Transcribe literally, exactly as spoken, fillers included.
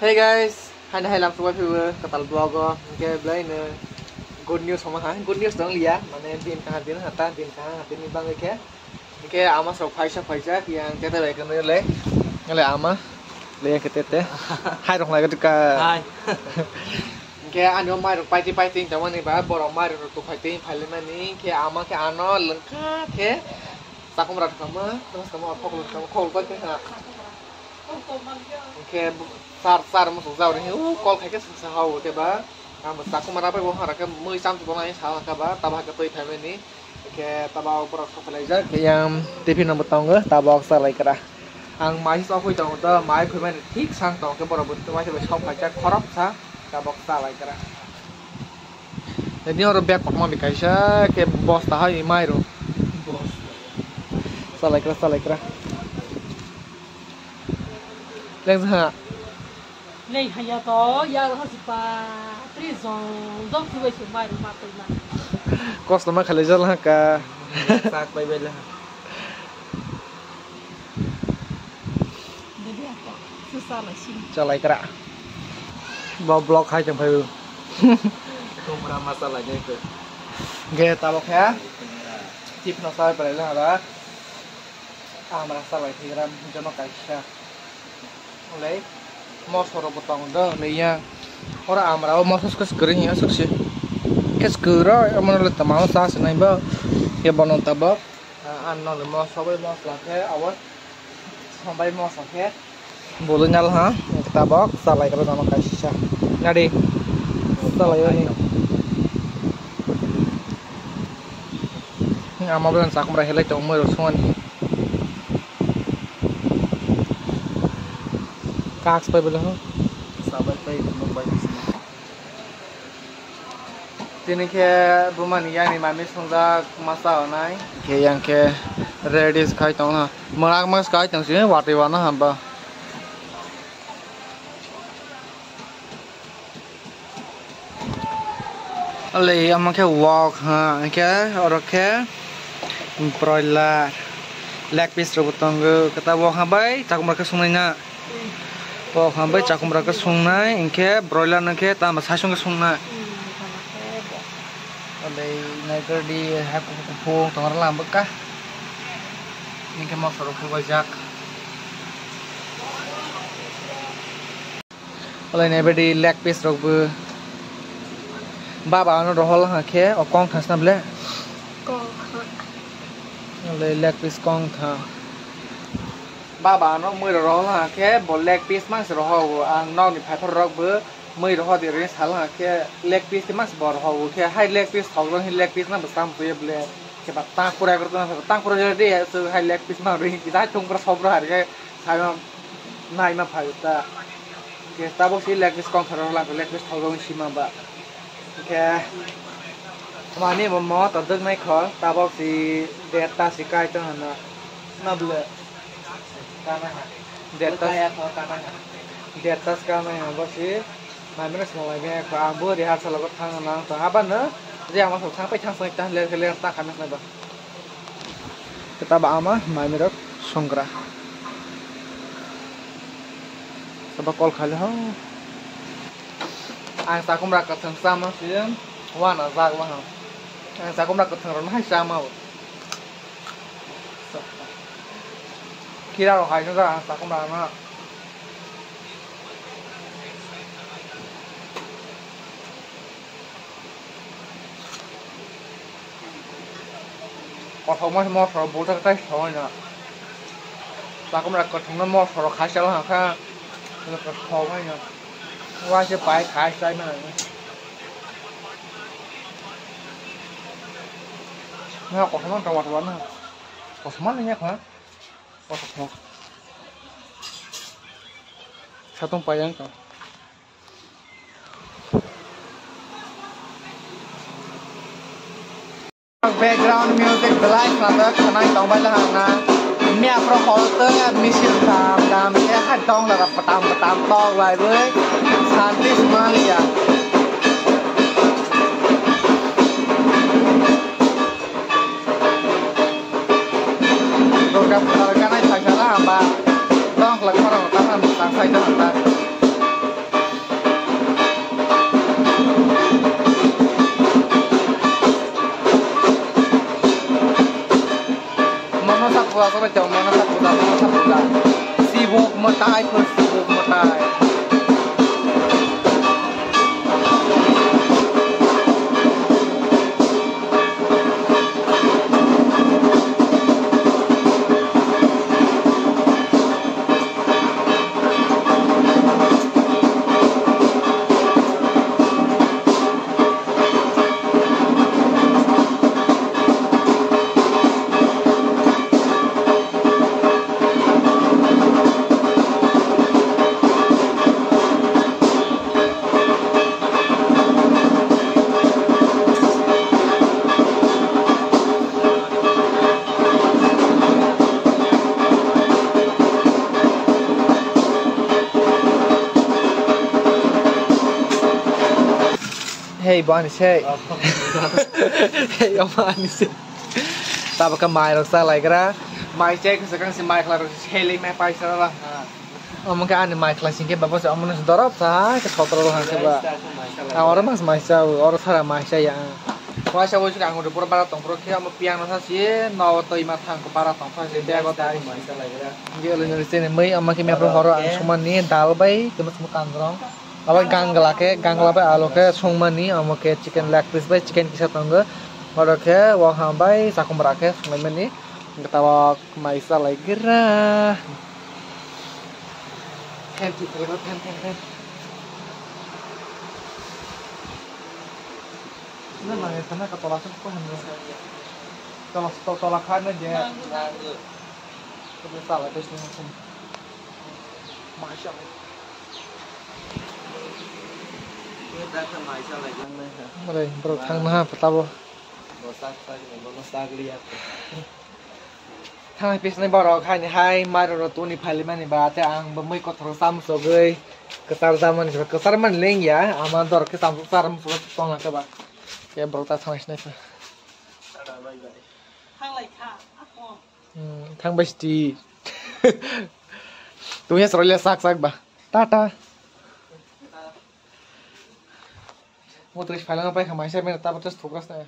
Hey guys, haino hai lam subai phibo kwtal vlog o. Hwnkhe belai no good news homa ha. Good news tong liya, mane din kaha din hata, din kaha hata ni bagwi khe. Hwnkhe ama sok phaisa phaijak yang tete bai khe le. Ngale ama le yang khe tete. Hai rok lai ka. Hai. Hwnkhe ani o mai rok paiti paiti tongmani ba borok mai rok tu phaiti phaile mani hwnkhe ama khe ano lengkha khe. Takhum rat kama, terus kama khoklo kama khoklo bai khe ha. Hwnkhe sar sar muchung jao ri, u kol khai khe sungsa hao khe ba. Ang bo takhum rat bai bo hara khe mui cham chubana sa kha ba, taba khe twi phaimani. Hwnkhe taba borok sok phailai jak, yang tiffin no bo tongo, tabok salai kra. Ang mai sok phui tongo to, mai phui mani thik sang tong khe borok bo twi mai sok phaijak khorok sa, tabok salai kra. Tini oro bag kotorma bai kaisa khe bosta hai mai rw. Salai kra, salai kra. Leng ha. Leng haya to, ya ha si pa. Tri zong, zong si bai si mai rw ma twi ma. Kosto ma khalai jal ha ka. Sak bai bai la. Chalai kra. Bo block hai tong phai. Tumra ma chalai nai ko. Ge tabok khe. Tip no sai prai la ra. Amra chalai thai gram jono kaisa. Olei moso rok bo tong do olei ya. Ora amra o moso khe kwrwi hiya swk se. Khe kwrwi amo le tama o sa se nai bo. Ye bono tabok. Ah, ang nokni mosla bai mosla khe abo sombai mosla khe. Bolwi nal ha, tabok chalai kra jama kaisa. Nadi. Chalai ani. Ama bwlan chakhum rai helai tong moi rok songani. Kaks pai bwlan ho. Sabai pai mumbai. Tini khe bumani yani mami songjak masa onai. Khe yang khe ready khai tong ha. Mwrak mas khai tong si watwi wana hamba. Alei ama khe wok ha, khe oro khe broiler leg piece rok bo tongo. Khe ta wok ha bai chakhum rok khe songnai na. Bo kha bai chakhum rok khe songnai, hinkhe broiler no khe tamo saichung khe songnai. Tei naitor di hai kuphur kuphur tongo lam bwkha. Hinkhe mosla rok phulbaijak. Alai nai badi leg piece rok bo. Baba ano rohol ha khe o kong thasna ble. Kong kha. Alai leg piece kong tha. Baba ano mui rok rohol ha khe bo leg piece mang se rohol o. Ang nok ni phaipar rok bo mui rohor di ring sal ha khe leg piece khe mang se bo rohol o khe hai leg piece thok jong hi leg piece no bo cham puye ble khe ba tang kurai kor tang kurai de so hai leg piece mang ring ki dai tung pro sobro har khe sai ma nai ma phai ta khe tabok si leg piece kong tharo lang leg piece thok jong si ma ba. Khe mani bo mo to dwk nai kho tabok si derta si kai tong hana. Na bwle. Kana ha. Derta. Kaya kho kana ha. Derta si kana ha bo si. Mami no swnam lai me kho ang bo rehearsal ko thang nang to haba no. Je ama thang pai thang sai ta le le ta kana ba. Khe ta ba ama mami rok songra. Sabo kol khali ho. Ang chakhum rak kwthwng chama si wana jak waha. Ang chakhum rak kwthwng rok hai chama o. Kira rok hai no jak ang chakhum rak no. Kothoma se mosla rok bulsa khe tai songwi na. Chakhum rak kwthwng no mosla rok khai chalo hwnkha. Songwi na. Waise pai khai chai mano. Na kothoma tong kothoma na. Kothoma ni yakha. Kothoma. Satung pai yang tong. Background music belai khwnathok khwnai tongbai le hangna. Miya pro hol tei misil dam dam khe hai tong laga patam patam tok lai bui santi sma liya. Durga puja ganai thaisa la hamba. Tong khlai khorang tang tang sai tong ta. Solo chao mana sa puja, mana sa puja. Sibuk matai, sibuk matai. Hey, bo ani se. Hey, omo ani se. Tabuk khe mai rok cha lai gra. Mai chai khe swkang se mai khwlai rok se le mai paisa rok. Omo khe ani mai khwlai sing khe babo se omo no se dorop cha khe sotro rok hang khe ba. Ah, oro mas mai cha, oro sara mai cha ya. Waisa waisa ang oro pura bara tong pro khe omo piang no sa si no twi ma thang ko bara tong pha se bag o tai. Ge le ni se ni mai omo khe me pro horo ang sumani dal bai temo temo kangrong. Abo gangla khe, gangla bai alu khe songmani, omo khe chicken leg piece bai chicken kisa tongo. Oro khe waha bai chakhumra khe songlaimani. Tabuk mai chalai gra. Phen thik khe, phen, phen, phen. Na nang ya, sana ka tola suk ko han. Tola, to-, tola kha na je. Nang, nang. Ko chalai tes ni. Mai chalai. Bwrwi borok thangna ha phatabo. Thangna pisnai borok haini hai mairok rok tuni phailimani ba tei ang bo mui kothoro chamsogwi kwchar jamani kwchar mani lengya ama dorok khe chamsok char muchungwi tongna khe ba khe borok ta thangna sinai kha. Thangbai sti. Tungya sorolia sak sak ba. Tata. Mo tris phailanga pai kha maisa bena tabo tris thukras na.